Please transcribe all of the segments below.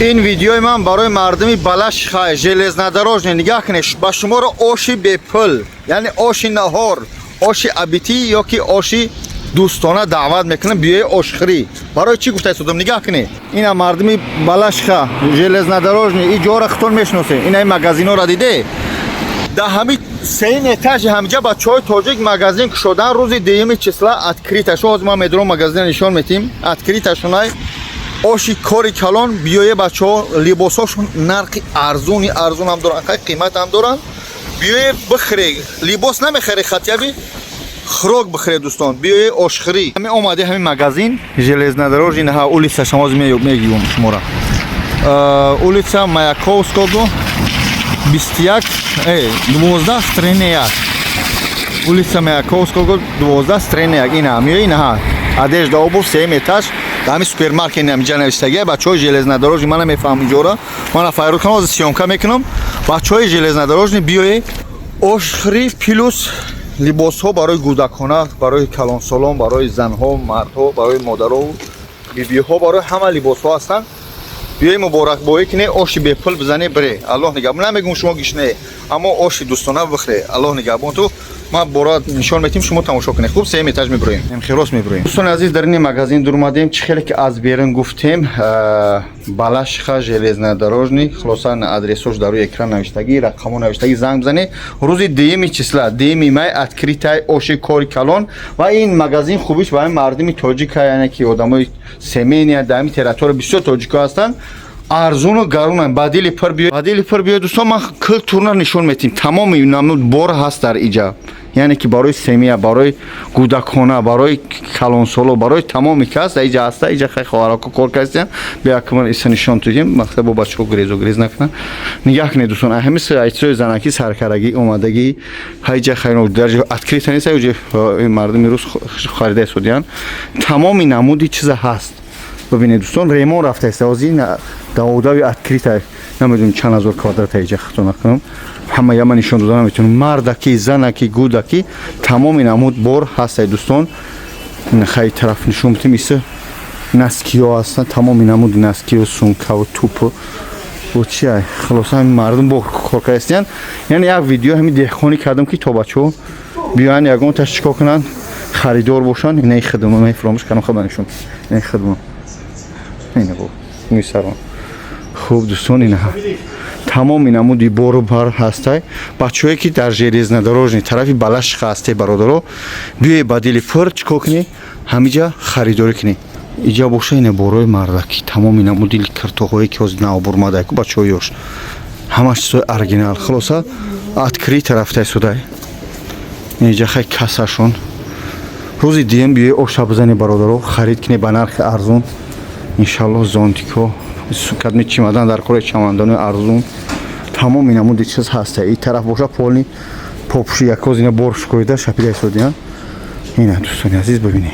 Ин видеои ман барои мардуми Балашиха, Железнодорожный. Нигаҳ кунед, ба шуморо оши бепул, яъне оши наҳор, оши обед ӣ ё ки оши дӯстона даъват мекунам. Биёи ошхӯрӣ. Барои чӣ гуфта истодам? Нигаҳ кунед, ина мардуми Балашиха, Железнодорожный, и ҷоро худтон мешиносед. Ина ин магазинҳоро диде? Дар ҳами сеюм этажи ҳамиҷа бачаҳои тоҷик магазин кушодан. Рӯзи дуюми числа открыто шо. Ҳозир ман медурам, магазинро нишон метим. Открыто шунай, оши кори калон. Биёе, бачаҳо, либосҳошон нархи арзуни арзун ҳам доранд, хай, қимат ҳам доранд. Биёе, бихӯре. Либос намехаре, хатяби хӯрок бихӯре. Дӯстон, биёе ошхӯрӣ. Ҳами омаде ҳами магазин Железнодорожный, ҳа, улица шамоз мегӯям шумора. Улица Маяковского 21, 12, строение 1. Улица Маяковского 12, строение 1. Ина миё, ина ҳа, одежда, обувь, сеюм этаж, дар ҳами супермаркет ҳамиҷа навиштагия. Бачаҳои Железнодорожный, ман намефаҳмам иҷора, мана файруд кунам, ҳозир съёмка мекунам. Бачаҳои Железнодорожный, биёе ошхӯрӣ, плюс либосҳо барои кӯдакона, барои калонсолон, барои занҳо, мардҳо, барои модаро, бибиҳо, барои ҳама либосҳо ҳастанд. Биёи, муборакбоӣ кине, оши бепул бизане, бире. Аллоҳ нигаҳбон. Намегӯм шумо гишне, аммо оши дӯстона бихӯре. Аллоҳ нигаҳбон. Ту ман бора нишон метим, шумо тамошо кунед. Хуб, сеюм этаж мебироем, хирос мебироем. Дӯстони азиз, дар ини магазин дурмадем. Чӣ хеле ки аз берун гуфтем, Балашиха, Железнодорожный. Хулоса, адресош дар рӯи экран навиштагӣ, рақамҳо навиштагӣ, занг бизанед. Рӯзи дуюми числа, 2 май, открыто й оши кори калон. Ва ин магазин хубиш ба мардуми тоҷика, яъне ки одамои семейный, дар ҳамин территория бисёр тоҷико ҳастанд. Арзуну гарунанд. Ба дили пур биё, ба дили пур биё. Дӯстон, ман културна нишон метим. Тамоми намуд бор ҳаст дар иҷа, яъне ки барои семья, барои кӯдакона, барои калонсоло, барои тамоми кас дар иҷа ҳаста. Иҷа хай хоҳарако кор кардистиян. Биё, акман иса нишон тудем, мақсад бо бачаҳо грезу грез накунанд. Нигаҳ кунед, дӯстон, ҳами айчизои занакӣ саркарагӣ омадагӣ. Ҳайҷа хайно дар открыто нест, уҷа мардуми рус харида истодиян. Тамоми намуди чиза ҳаст. Бибинед, дӯстон, ремонт рафтааст ҳозир, даводави открыто. Намедонем чанд ҳазор квадрат иҷа, хато накунам, ҳама яма нишон дода наметавонам. Мардаки, занаки, гудаки, тамоми намуд бор ҳастай, дӯстон. Хай, тараф нишон бидем. Иса носки ё ҳастанд, тамоми намуди носки ё, сумкаву тупу бо чи. Хулоса, ҳами мардум бо кор кардастиян. Яъне як видео ҳами деҳқонӣ кардам, ки то бачаҳо биёянд, ягонташ чикор кунанд, харидор бошанд. Инаи хидма мефуромӯш кардам, худам нишон, инаи хидма, ина бо мӯи сарон. Хуб, дӯстон, ина тамоми намуди бору бар ҳастай. Бачаҳое ки дар Железнодорожный, тарафи Балашиха ҳасте, бародаро, биёе, ба дили пур чикор кунӣ, ҳамиҷа харидорӣ кунӣ. Иҷа боша, ина борои мардаки, тамоми намуди киртоҳое ки ҳозир навбурмадай ку, бачаҳои ёш, ҳамаш чизои оригинал. Хулоса, открыто рафтай судай. Иҷа хай кассашон. Рӯзи дуюм биёи, оша бизани, бародаро, харид кунӣ ба нархи арзун, иншаллоҳ. Зонтик ҳо, кадми чимадан дар кори чамандони арзун, тамоми намуди чиз ҳаста. И тараф боша, полный попуши якоз, ина бор шукоида шапида истодиян. Ина, дӯстони азиз, бибинед,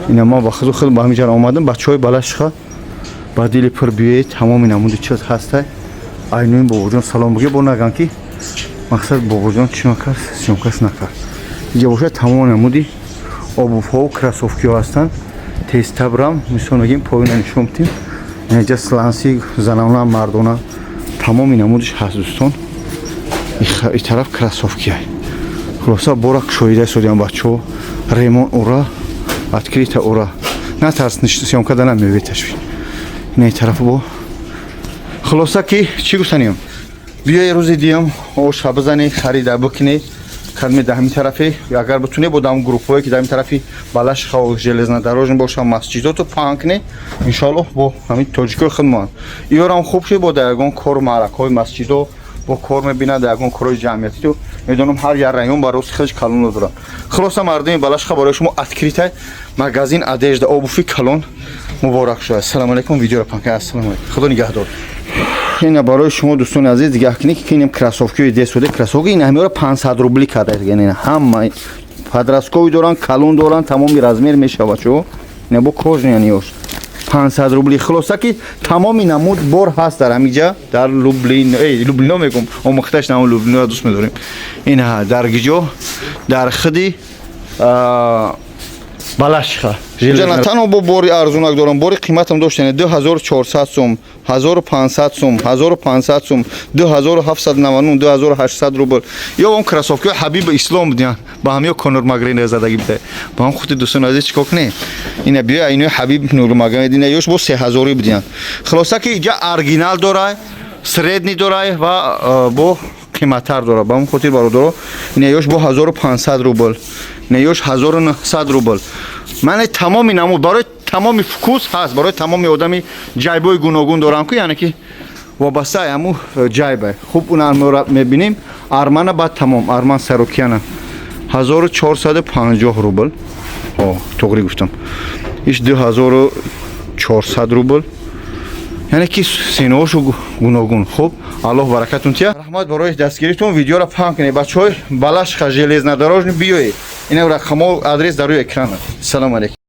ина ман ба худу худ ба ҳамин ҷара омадам. Бачаҳои Балашиха, ба дили пур биёед, тамоми намуди чиз ҳаста. Айнуин бобоҷон салом бигӯ, бо наган ки мақсад бобоҷон чӣ накард, съёмка ш накард. Инҷа бошад, тамоми намуди обувь ҳову кроссовки ҳо ҳастанд. Тезтабрам мисол мегӯем, поина нишон бидем. Инҷа сланцы занона, мардона, тамоми намудиш ҳаст, дӯстон. И тараф кроссовки. Хулоса, бора кушоида истодиам, бачаҳо. Ремонт ура, открыто ура. Натарс, съёмка да намеёбед ташвиш. Ина тараф бо. Хулоса, ки чӣ гуфтаниям? Биёи, рӯзи диюм оша бизанӣ, харида бикунӣ. Кадме дар ҳамин тарафи, агар битунӣ, бо дам группҳое ки дар ҳамин тарафи Балашиха, Железнодорожный боша, масҷидото паҳн кунӣ, иншоаллоҳ. Бо ҳамин тоҷикои худмон иёрам хуб шуд, бо дар ягон кору маъракаҳои масҷидо бо кор мебинад, дар ягон корҳои ҷамъиятӣ. Медонам, ҳар як район ба рост хеле калон дорад. Хулоса, мардуми Балашиха, барои шумо открыто магазин одежда, обувь и калон муборак шуд. Ассалому алайкум. Видеоро паҳн кунед. Ассалому алайкум, худо нигаҳдор. Ина барои шумо, дӯстони азиз, дигаҳ кунед, ки инам кроссовки ҳои десоде, кроссовки ин ҳамеро 500 рубли карда. Ина ҳама подростковый доранд, калон доранд, тамоми размер мешавад. Чо ина бо кожаный ёш 500 рубли. Хулоса, ки тамоми намуд бор ҳаст дар ҳамиҷа, дар Люблин, Люблино мегум, омӯхташ намо, Люблиноро дӯст медорем. Ина дар гиҷо, дар худи Балашиха. На танҳо бо бори арзунак дорам, бори қиматам доштан: 2400 сум, 1500 сум, 1500 сум, 2799, 2800 рубл. Ё он кроссовки Ҳабиб Ислом будиян, ба ҳамё Конор Макгрегор задагӣ буда. Ба ҳам худи, дӯстони азиз, чикор кунем? Ина биё, ино Ҳабиб Нурмагомед, ина ёш бо 3000 будиян. Хулоса ки иҷа оригинал дора, средний дора ва бо қиматтар дора. Ба ҳамон хотир, бародаро, ина ёш бо 1500 рубл, ина ёш 1900 рубл. Ман тамоми намуд, барои тамоми вкус ҳаст, барои тамоми одами ҷайбои гуногун дорам ку, яъне ки вобаста ҳаму ҷайба. Хуб, унармора мебинем, Армана. Баъд тамом, Арман Сарукяна 1450 рубл. О, тоғри гуфтам, иш 2400 рубл. Яъне ки сеноҳошу гуногун. Хуб, Аллоҳ баракатун тия. Раҳмат барои дастгиритон. Видеоро паҳн кунед, бачаҳои Балашиха, Железнодорожный биёед. Ина рақамо, адрес дар рӯи экран. Салому алейкум.